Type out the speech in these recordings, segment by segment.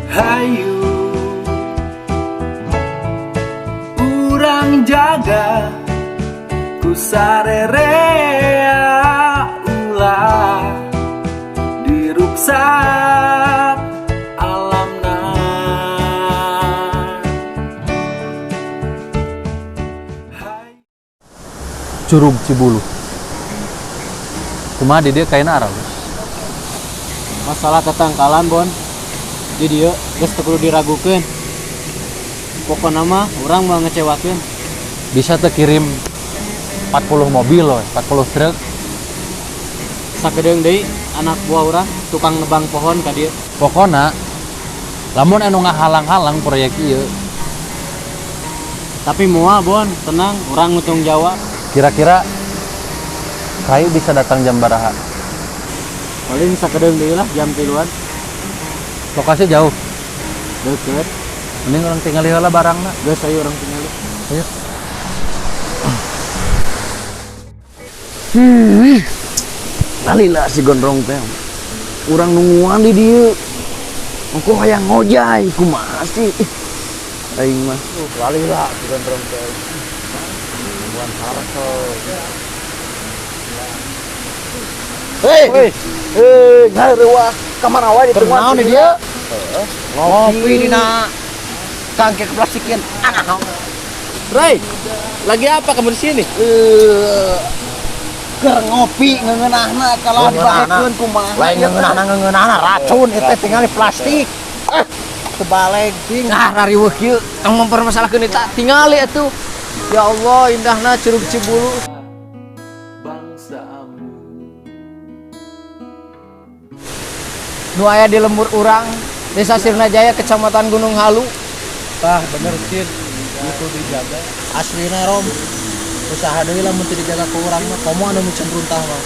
Hayu urang jaga ku sarerea, ulah diruksak alamna. Hayu. Curug Cibuluh. Kumaha di dieu kayakna aralus. Masalah tetangkalan, Bon, di dieu geus teu kudu diragukeun. Pokokna mah urang moal ngecewakeun. Bisa teu kirim 40 mobil loh, 40 truk? Sakedeung deui anak buah urang tukang nebang pohon ka dieu. Pokokna lamun anu ngahalang-halang proyek ieu, Tapi moal, Bon, tenang, urang nu tanggung jawab. Kira-kira kayu bisa datang jam baraha? Paling sakedeung deui lah, jam 3-an. Lokasi jauh? Deket. Mending urang tinggal heula barangna. Geus, ayo urang tinggal. Ayo. Lila si Gondrong teh. Urang nungguan di dieu. Engko hayang ngojay kumaha sih? Ih, aing mah. Lila si Gondrong teh. Nungguan parcel. Hei, hei, ngareuah ka mana wae ditungguan? Naon di dieu? Ngopi dina kangke keplastikin. Anak. Ray, lagi apa kamu di sini? Eh, keur ngopi ngeunahna kalau dibahekeun kumaha? Lain ngeunahna ngeunahna racun itu tinggal di plastik. Eh, terbalik ting. Nah, rariweuh kieu tong mempermasalahkeun eta, tingali atuh. Ya Allah, indahna Curug Cibulu. Bangsamu. Nu aya di lembur urang, Desa Sirnajaya, Kecamatan Gunung Halu. Tah, bener, Cid, itu dijaga. Aslina, Rom. Usaha deui lamun teu dijaga ku urang mah, komo anu micen runtah mah.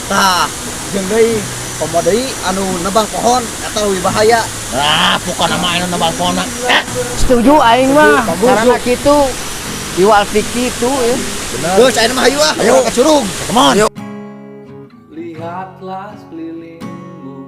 Tah, jeung deui komo deui anu nebang pohon eta leuwih bahaya. Ah, pokona mah anu nebang pohon. Setuju aing mah. Karena kitu Iwal Fiki itu ya. Geus, ayeuna mah hayu ah, ayo ka curug. Come on. Lihatlah sekelilingmu.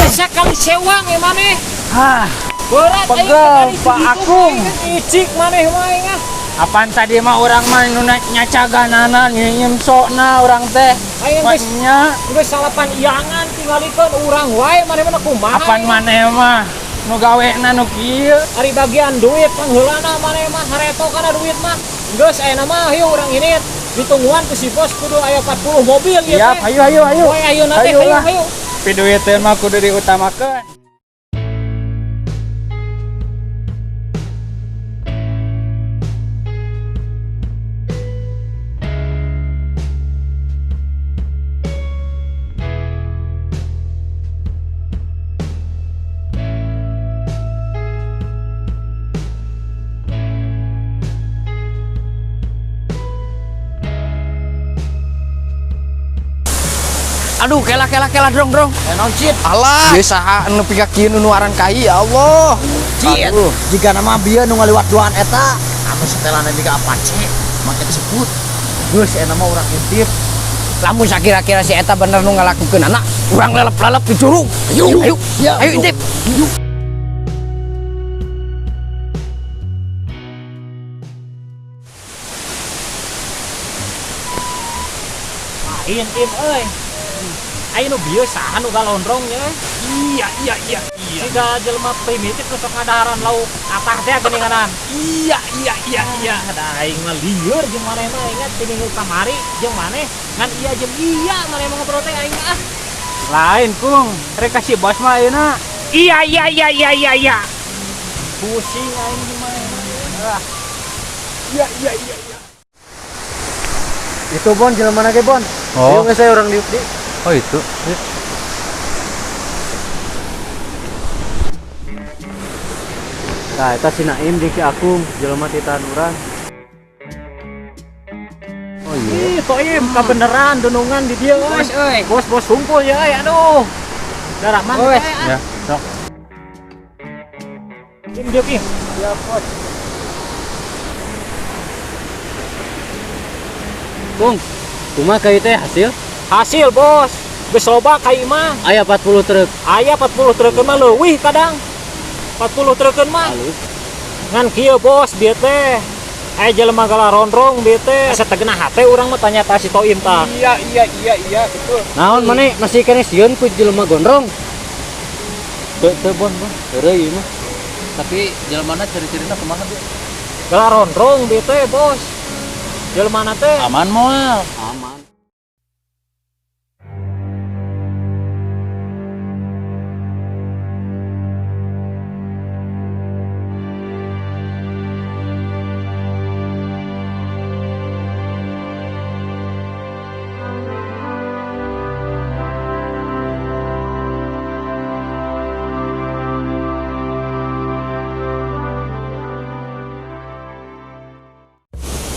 Sekali sewang ya maneh. Ah, Berat aing pegel, sekali Pak segitu, Akung. aing icik maneh mah aing ah. Apaan tadi mah urang mah nu nyacaganana nyinyim sokna urang teh. Aing geus Nya geus salapan iangan tingalikeun urang wae maneh mah kumaha. Apaan Aing? Maneh mah nu gawena nu kieu. Ari bagian duit pangheulana maneh mah sareto kana duit mah. Geus, ayeuna mah hayu urang ini ditungguan ku si bos, kudu aya 40 mobil ieu Siap, teh. ayo ayo ayo. Woy ayeuna teh Ayo hayu lah. hayu. Piduiteun mah kudu diutamakeun. Aduh, kela kela kela, drong drong. Eh, naon, Cid? Alah. Ieu saha anu nepi ka kieu nu nuaran kai, ya Allah. Cid, jika nama bieu nu ngaliwat duaan eta anu setelana jiga Apache make disebut. Geus, ayeuna mah urang intip. Lamun sakira-kira si eta bener nu ngalakukeun anak, urang lelep-lelep di curug. Ayo, ayo, ayo intip. Lain im euy. Ayo nu bieu saha nu galondrong nya euy? Iya iya iya iya. Siga jelema primitif nu sok ngadaharan lauk atah teh geuninganan. Iya iya iya iya. Da aing mah lieur jeung maneh mah ingat ti minggu kamari jeung maneh ngan iya jeung iya maneh mah ngobrol teh aing mah ah. Lain Kung, rek ka si bos mah ayeuna. Iya iya iya iya iya iya. Pusing aing jeung maneh mah. Iya iya iya iya. Itu Bon, jelema ge Bon. Oh. Ayo geus saya urang diuk di. Oh itu. Ya. Nah, eta si Naim jeung si Akung, jelema titahan urang. Oh iya. Ih, Toim kabeneran dunungan di dieu euy. Bos euy. Bos-bos humpul ya euy, aduh. Darahman Bos. teh, ah. Ya, sok. Im diuk ih. Siap, Bos. Kung, kumaha ka ieu teh hasil? Hasil, Bos. Geus loba ka ieu mah. Aya 40 truk. Aya 40 trukeun mah leuwih kadang. 40 trukeun mah. Halus. Ngan kieu, Bos, bieu teh. Aya jelema galarondrong bieu teh. Asa teu geunah hate urang mah tanya ta si Toim tah. Iya iya iya iya betul. Naon maneh masih keneh sieun ku jelema gondrong? Teu teu Bon, Bon. Heureuy ieu mah. Tapi jelemana ciri-cirina kumaha dia? Galarondrong bieu teh, Bos. Jelema teh Aman moal. Aman.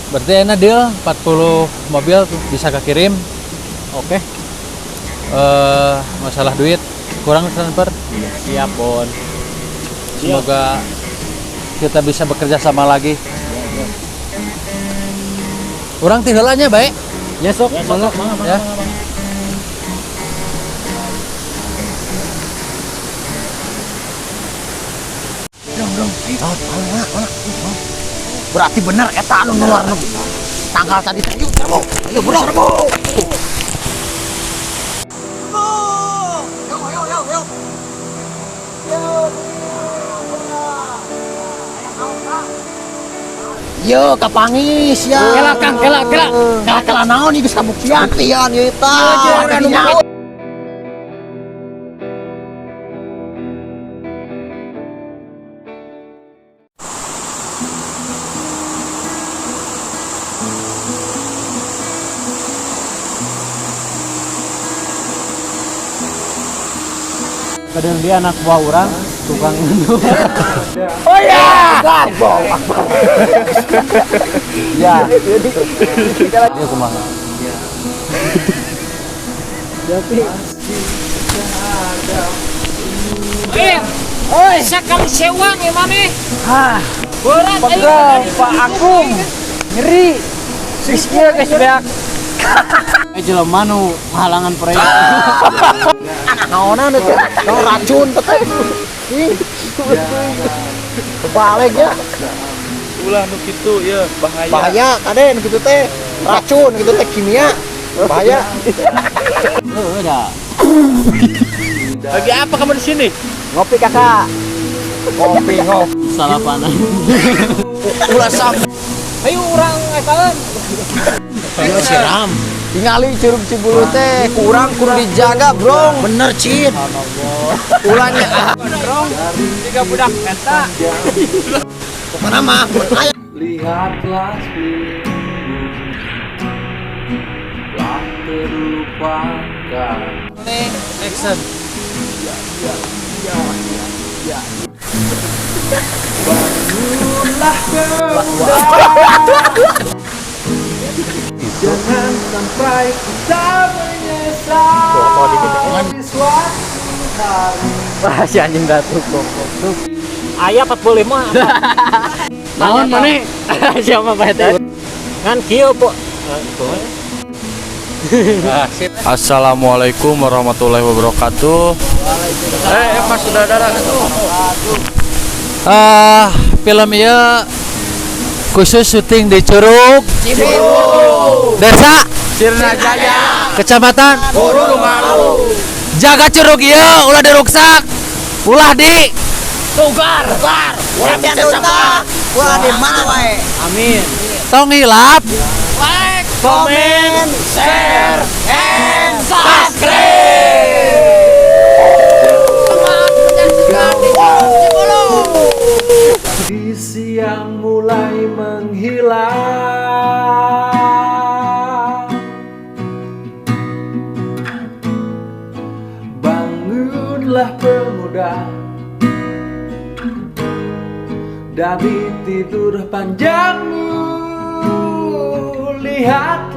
Berarti enak deal 40 mobil tuh bisa kekirim. Oke. Masalah duit kurang transfer. Siap, Bon. Semoga kita bisa bekerja sama lagi. Urang ti heula nya baik. Ya sok, mangga. Ya. Berarti bener eta anu nular nu tanggal tadi teh. Yuk serbu. Ayo bro serbu. Yo yo yo yo. Yo kapangis ya. Kela Kang, kela kela. Kela kela naon ieu geus kabuktian tian ieu tah. Kadang dia anak buah urang tukang ngenduh. Oh iya. Ya. Ieu kumaha? Im. Oi, sakali sewang ieu maneh. Hah, Berat aing. pegel Pak Akung. Nyeri. Sing kieu geus beak. Jelema nu halangan proyek. Naonan itu, naon racun teh. Ih. Kebalik ya. Ulah nu kitu ya bahaya. Bahaya kaden gitu teh. Racun gitu teh kimia. Bahaya. Heuh da. Lagi apa kamu di sini? Ngopi kakak. Ngopi ngopi. Salapanan. Ulah sam. Ayo urang etaeun. Ayo siram. Tingali curug Cibulu teh kurang kudu dijaga, Bro. Bener, Cit. Ulahnya Gondrong tiga budak eta. pokoknya mah aya. Lihatlah sekelilingmu, telah terlupakan. Action. Bangunlah pemuda, jangan sampai kita menyesal di suatu hari. Wah, si anjing datuk goblok. Aya 45. Naon maneh? Siapa Pak teh? Ngan kieu, Po. Assalamualaikum warahmatullahi wabarakatuh. Eh, Mas Saudara. Ah, film ieu khusus syuting di Curug Desa Sirna Jaya. Kecamatan Jaga curug ieu ulah diruksak. Ulah di Tugar. Wah, di mana wae? Amin. Tong hilap. Like, Comment, share, and subscribe. Selamat menyaksikan di Curug Cibuluh. Di siang mulai menghilang. Bangunlah pemuda dari tidur panjangmu. Lihatlah.